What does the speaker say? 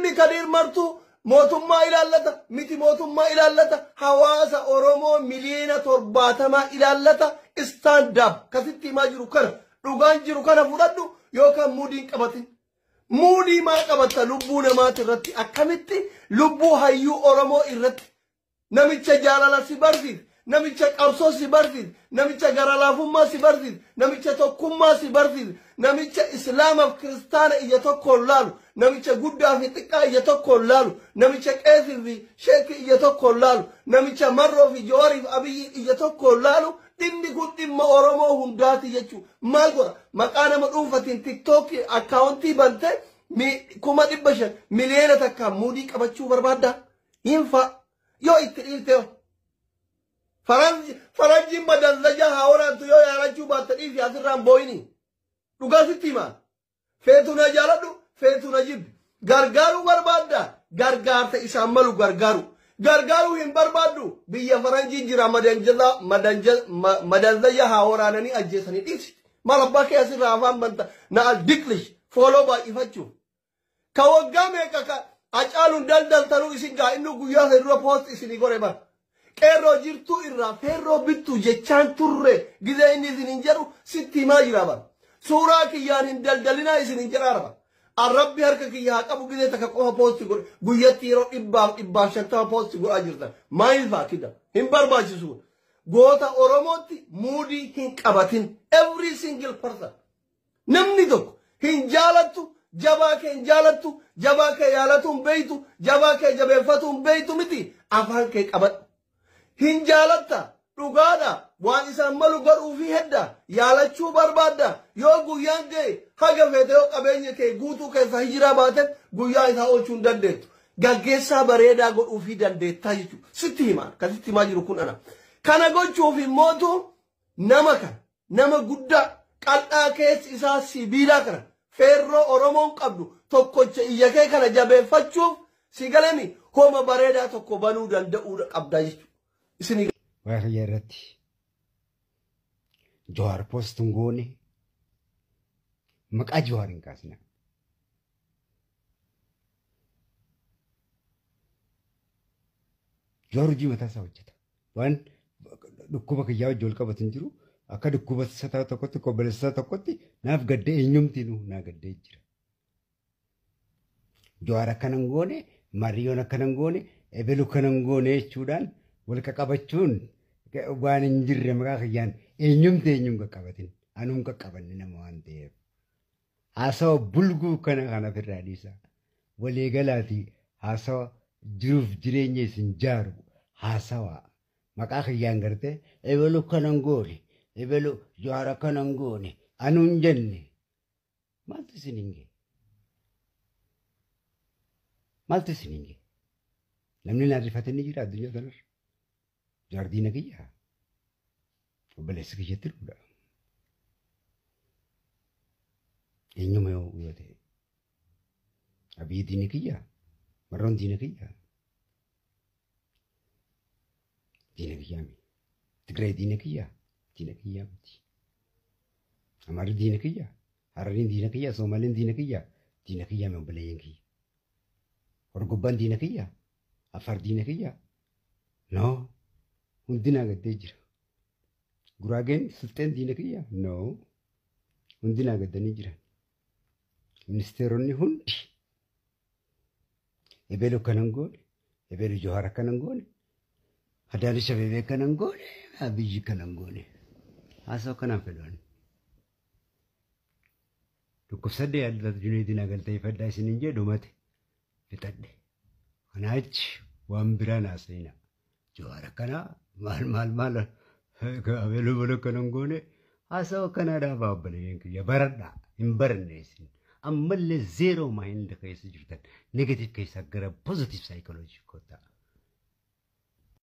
Dhimmi Kadiir Martuu mootummaa ilaallata, miti mootummaa ilaallata, hawaasa Oromoo 70 miliyoona ilaallata. Stand up, kasitti himaa jiru kana, dhugaan jiru kana fudhadhu yookaan muudii hin qabatin. Muudii maa qabatta lubbuu namaati irratti? Akkamitti lubbuu hayyuu Oromoo irratti, namicha jaalala si barsiise, namicha qabsoo si barsiise, namicha garalaafummaa si barsiise, namicha tokkummaa si barsiise, namicha islaamaaf kiristaana ija tokkoon laalu, namicha guddaa fi xiqqaa ija tokkoon laalu, namicha qeesii fi sheekii ija tokkoon laalu, namicha Marroo fi Jawaarii fi Abiyyi ija tokkoon laalu, dhimmi kun dhimma Oromoo hundaati jechuu maal godha? Maqaa nama dhuunfatiin TikTokii accountii bante 500,000, 1 miliyoona muudii qabachuu barbaadda? Hinfa yoo itti dhiifte, faranjiin madalzaja haa waraantu. Yoo yaalachuu baatte dhiisi, asirraan booyini. Dhugaa sitti himaa, feetu na jaaladhu, feetu na jibbi. Gargaaruu barbaadda, gargaarsa isaan malu gargaaru. Gargaaruu hin barbaaddu, biyya faranjii jira, madalzaja haa waraananii ajjeesanii dhiisi. Maal abbaa kee asirraa afaan banta na aldiklish follow baay'ifachuuf? Ka waggaa meeqa ka Acaaluun daldaltanuu isin gaa, inni guyyaa sana dura post isinii godhe bara. Qeerroo jirtuu irraa feerroo bittu jechaan turre, gizee inni isin hin jedhu sitti himaa jira bara. Suuraa kiyyaan hin daldalinaa isin hin jedhaa bara. Arrabbi harka kiyya haa qabu, gizee takka qofa post godhe, guyyatti yeroo dhibbaaf 150 post godhaa jirtan. Maayil faa kida hin barbaachisu. Goota Oromootti muudii hin qabatin. Every single person. Namni tokko hin jaalattu, jabaa kee hin jaalattu, jabaa kee yaalatu hin beeytu, jabaa kee jabeeffatu hin beeytu miti, afaan kee qabadhu. Hin jaalatta, dhugaadha, waan isaan malu godhuufi hedda, yaalachuu barbaadda. Yoo guyyaan ga'e, haga feete yoo qabeenya kee guutuu keessaa hijiraa baate, guyyaa isaa oolchuu hin dandeettu. Gaggeessaa bareedaa godhuufii dandeettaa jechuudha. Sitti himaa, kan sitti himaa jiru kun ana. Kana gochuuf immootu nama kana, nama guddaa qal'aa keessi isaa sibiilaa kana, feerroo Oromoon qabdu tokkocha iyya kee kana jabeeffachuuf si galami homa bareedaa tokko banuu danda'uu qabdaa jechuudha. Isinii Waa'ee kiyya irratti Jawaar post hin goone, maqaa Jawaar hin kaasina. Jawaar hojii mataa isaa hojjeta. Waan dhukkuba kiyyaa wajji wal qabatu hin jiru. Akka dhukkuba isaa tokkotti, obboleessa isaa tokkotti naaf gaddee, eenyumtiinuu naa gaddee jira. Jawaar akkana hin goone, Mariyoon akkana hin goone, ebelu akkana hin goone jechuudhaan wal qaqabachuun waan hin jirre, maqaa kiyyaan eenyumti eenyuun qaqqabatin, anuun qaqqabanne nama waan ta'eef. Haasawa bulguu kana kan ofirraa dhiisa. Waliigalaatii haasawa jiruuf jireenya isin jaaru haasawa. Maqaa kiyyaan gartee ebelu akkana hin goone, ebelu Jawaar akkana hin goone, anuun jenne, maaltu isin hin ga'e? Maaltu isin hin ga'e? Namni naan rifate ni jira addunyaa kanarra? Jawaar diina kiyyaa? Obboleessi kiyyatti dhuudha. Eenyuma yoo ta'e. Abiyyi diina kiyyaa? Marroon diina kiyyaa? Diina kiyyaa miti. Tigraay diina kiyyaa? Diina kiyyaa miti. Amaarri diina kiyyaa? Harariin diina kiyyaa? Soomaaliin diina kiyyaa? Diina kiyyaa mi, obboleeyyan kiyya. Horgobbaan diina kiyyaa? Afar diina kiyyaa? No. Hundi naa gaddee jira. Guraageen, Sulxeen diina kiyyaa? No. Hundi naa gaddanii jiran. Ministeeronni hundi ebelu akkana hin goone, ebelu Jawaar akkana hin goone, Adaanech Abeebee akkana hin goone, Abiyyi akkana hin goone. Haasa'u akkanaan fedhan. Dhukkubsadde yaadatu Juneetiin agalteeffadhaa isiniin jedhu mate fixadhe. Kanaa achi waan biraan haasa'ina. Jawaar akkanaa maal maal maal, ebelu maal akkana hin goone, haasa'u akkanaa dhaabaa, obboleeyyan kiyya, baradhaa. Hin baranne isin. Ammallee zero mind keessa jirtan, negative keessaa gara positive psychology kottaa.